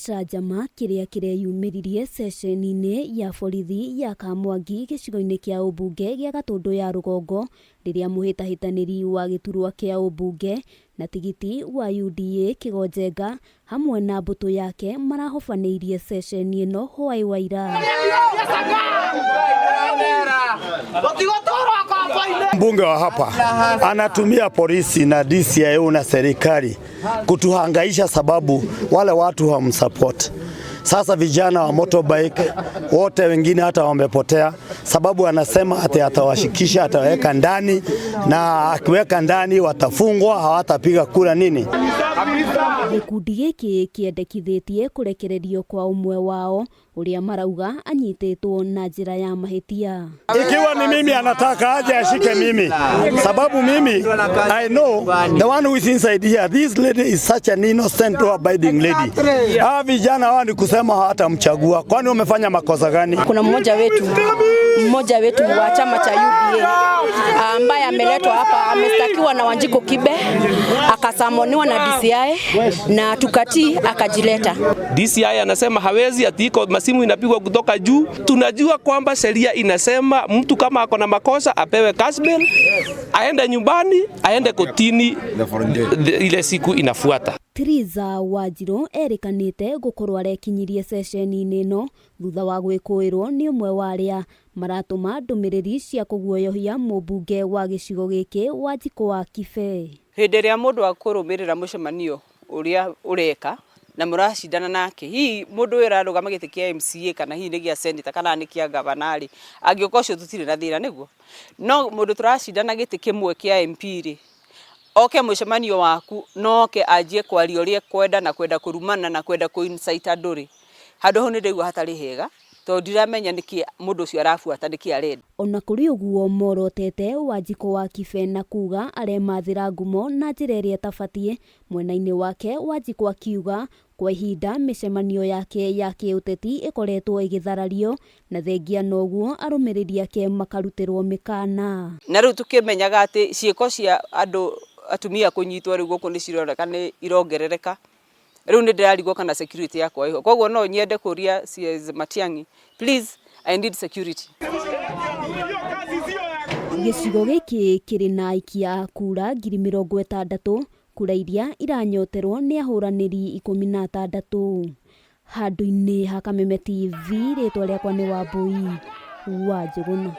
gĩcanjama kĩrĩa kĩreyumĩririe ceceni-inĩ ya borithi ya Kamwangi gĩcigo-inĩ kĩa ũmbunge gĩa Gatũndũ ya rũgongo rĩrĩa mũhĩtahĩtanĩri wa gĩturwa kĩa ũmbunge na tigiti wa UDA Kĩgonjenga hamwe na mbũtũ yake marahobanĩirie ceceni ĩno hwaĩ wa ira. Mbunge wa hapa anatumia polisi na DCIO na serikali kutuhangaisha, sababu wale watu hamsupport. Sasa vijana wa motorbike wote wengine hata wamepotea, sababu anasema ati atawashikisha, ataweka ndani, na akiweka ndani watafungwa, hawatapiga kura nini. Gĩkundi gĩkĩ kĩendekithĩtie kũrekererio kwa ũmwe wao ũrĩa marauga anyitĩtwo na njĩra ya mahĩtia. Ikiwa ni mimi anataka aje ashike mimi, sababu mimi I know the one who is inside here, this lady is such an innocent law abiding lady. Hawa vijana hawa ni kusema hawatamchagua, kwani wamefanya makosa gani? Kuna mmoja wetu wa chama cha UDA ambaye ameletwa hapa, amestakiwa na Wanjiku Kibe, akasummoniwa na DCI na tukatii, akajileta. DCI anasema hawezi, ati iko masimu inapigwa kutoka juu. Tunajua kwamba sheria inasema mtu kama ako na makosa apewe cash bail, aende nyumbani, aende kotini ile siku inafuata. Triza Wanjiru erĩkanĩte gũkorwo arekinyirie ceceni-inĩ ĩno thutha wa gwĩkũĩrwo nĩ ũmwe wa arĩa maratũma ndũmĩrĩri cia kũguoyohia mũmbunge wa gĩcigo gĩkĩ Wanjikũ wa Kibe. Hĩndĩ ĩrĩa mũndũ akũrũmĩrĩra mũcemanio ũrĩa ũreka na mũracindana nake, hihi mũndũ ũyũ ũrarũgama gĩtĩ kĩa MCA kana hihi nĩ gĩa senator kana nĩ kĩa gavana rĩ, angĩũka ũcio tũtirĩ na thĩna nĩguo. No mũndũ tũracindana gĩtĩ kĩmwe kĩa MP rĩ, oke mũcemanio waku no oke anjie kwaria ũrĩa ekwenda na kwenda kũrumana na kwenda kũ incite andũ rĩ, handũ hau nĩ ndĩraigua hatarĩ hega tondũ ndiramenya nĩkĩ mũndũ ũcio arabuata, nĩkĩ arenda. Ona kũrĩ ũguo morotete Wanjikũ wa Kibe na kuga aremathĩra ngumo na njĩra ĩrĩa ĩtabatiĩ. Mwena-inĩ wake Wanjikũ akiuga kwa ihinda mĩcemanio yake ya kĩũteti ĩkoretwo ĩgĩtharario na thengia noguo arũmĩrĩri ake makarutĩrwo mĩkana. Na rĩu tũkĩmenyaga atĩ ciĩko cia andũ atumia kũnyitwo rĩu gũkũ nĩ cironeka nĩ irongerereka. Rĩu nĩ ndĩrarigwo kana security yakwa ĩho, koguo no nyende kũria CS Matiang'i, please, I need security. Gĩcigo gĩkĩ kĩrĩ na aikia a kura 60,000, kura iria iranyoterwo nĩ ahũranĩri 16. Handũ-inĩ ha Kameme TV, rĩtwa rĩakwa nĩ Wambui wa Njũgũna.